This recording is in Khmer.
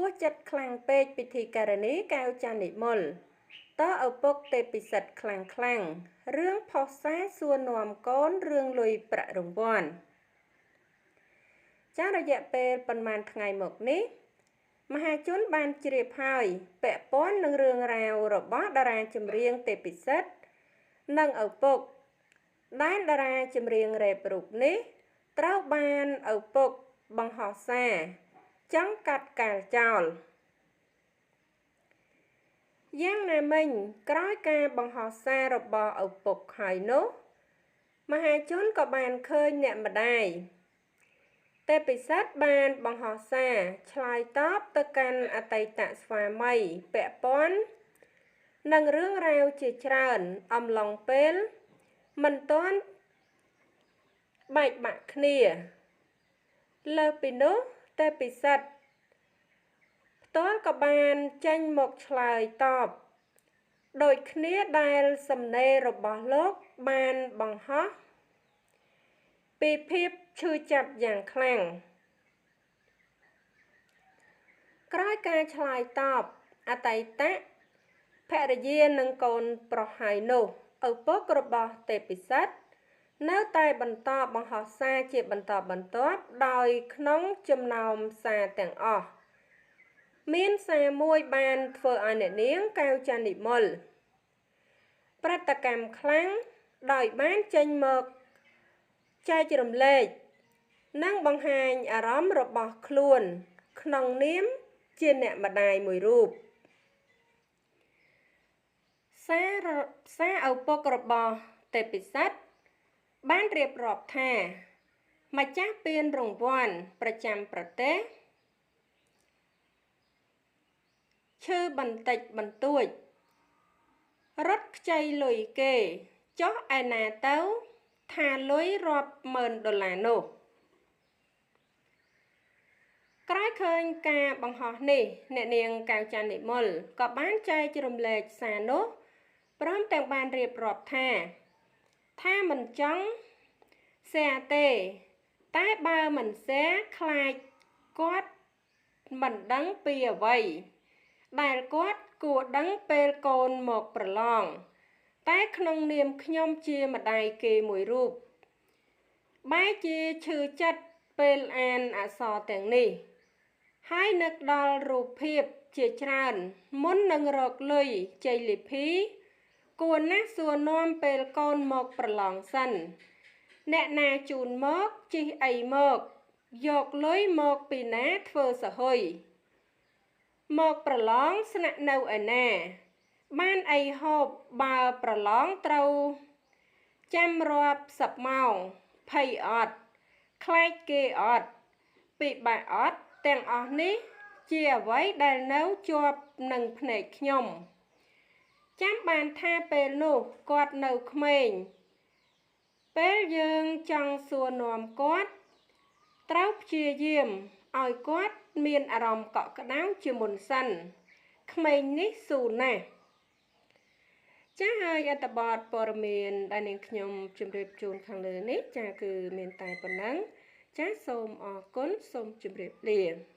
ហួសចិត្តខ្លាំងពេកពិធីការនីកែវច័ន្ទនិមលតឪពុកទេពពិសិដ្ឋខ្លាំងខ្លាំងរឿងផុសសារសួរនាំកូនរឿងលុយប្រាក់រង្វាន់ចារយៈពេលប៉ុន្មានថ្ងៃមកនេះមហាជនបានជ្រាបហើយពាក់ព័ន្ធនឹងរឿងរ៉ាវរបស់តារាចម្រៀងទេពពិសិដ្ឋនិងឪពុកដែលតារាចម្រៀងរ៉េបរូបនេះត្រូវបានឪពុកបង្ហោះសារចង់កាត់កាលចោលយ៉ាងណាមិញក្រោយការបង្ហោះសាររបស់ឪពុកហើយនោះមហាជនក៏បានឃើញអ្នកម្ដាយទេពពិសិដ្ឋបានបង្ហោះសារឆ្លើយតបទៅកាន់អតីតស្វាមីពាក់ព័ន្ធនឹងរឿងរ៉ាវជាច្រើនអំឡុងពេលមិនទាន់បែកបាក់គ្នាលើសពីនោះទេពពិសិដ្ឋផ្ទាល់ក៏បានចេញមកឆ្លើយតបដូចគ្នាដែលសំណេររបស់លោកបានបង្ហោះពីភាពឈឺចាប់យ៉ាងខ្លាំងក្រោយការឆ្លើយតបអតីតភរិយានិងកូនប្រុសហើយនោះឪពុករបស់ទេពពិសិដ្ឋនៅតែបន្តបង្ហោះសារជាបន្តបន្ទាប់ដោយក្នុងចំណោមសារទាំងអស់មានសារមួយបានធ្វើឲ្យអ្នកនាងកែវច័ន្ទនិមលប្រតិកម្មខ្លាំងដោយបានចេញមកចែករំលែកនិងបង្ហាញអារម្មណ៍របស់ខ្លួនក្នុងនាមជាអ្នកម្ដាយមួយរូបសារឪពុករបស់ទេពពិសិដ្ឋបានរៀបរាប់ថាម្ចាស់ពានរង្វាន់ប្រចាំប្រទេសឈឺបន្តិចបន្តួចរត់ខ្ចីលុយគេចុះឯណាទៅថាលុយរាប់ម៉ឺនដុល្លារនោះក្រោយឃើញការបង្ហោះនេះអ្នកនាងកែវច័ន្ទនិមលក៏បានចែករំលែកសារនោះព្រមទាំងបានរៀបរាប់ថាមិនចង់សែទេតែបើមិនសែខ្លាចគាត់មិនដឹងពីអ្វីដែលគាត់គួរដឹងពេលកូនមកប្រឡងតែក្នុងនាមខ្ញុំជាម្ដាយគេមួយរូបបែរជាឈឺចិត្តពេលអានអក្សរទាំងនេះហើយនឹកដល់រូបភាពជាច្រើនមុននឹងរកលុយជ័យលាភីគួរណាស់សួរនាំពេលកូនមកប្រឡងសិនអ្នកណាជូនមកជិះអីមកយកលុយមកពីណាធ្វើសហុយមកប្រឡងស្នាក់នៅឯណាបានអីហូបបើប្រឡងត្រូវចាំរាប់សិបម៉ោងភ័យអត់ខ្លាចគេអត់ពិបាកអត់ទាំងអស់នេះជាអ្វីដែលនៅជាប់នឹងភ្នែកខ្ញុំចាំបានថាពេលនោះគាត់នៅក្មេងពេលយើងចង់សួរនាំគាត់ត្រូវព្យាយាមឲ្យគាត់មានអារម្មណ៍កក់ក្ដៅជាមុនសិនក្មេងនេះស៊ូណាស់ចាហើយអត្ថបទព័ត៌មានដែលនាងខ្ញុំជម្រាបជូនខាងលើនេះចាគឺមានតែប៉ុណ្ណឹងចាសូមអរគុណសូមជម្រាបលា។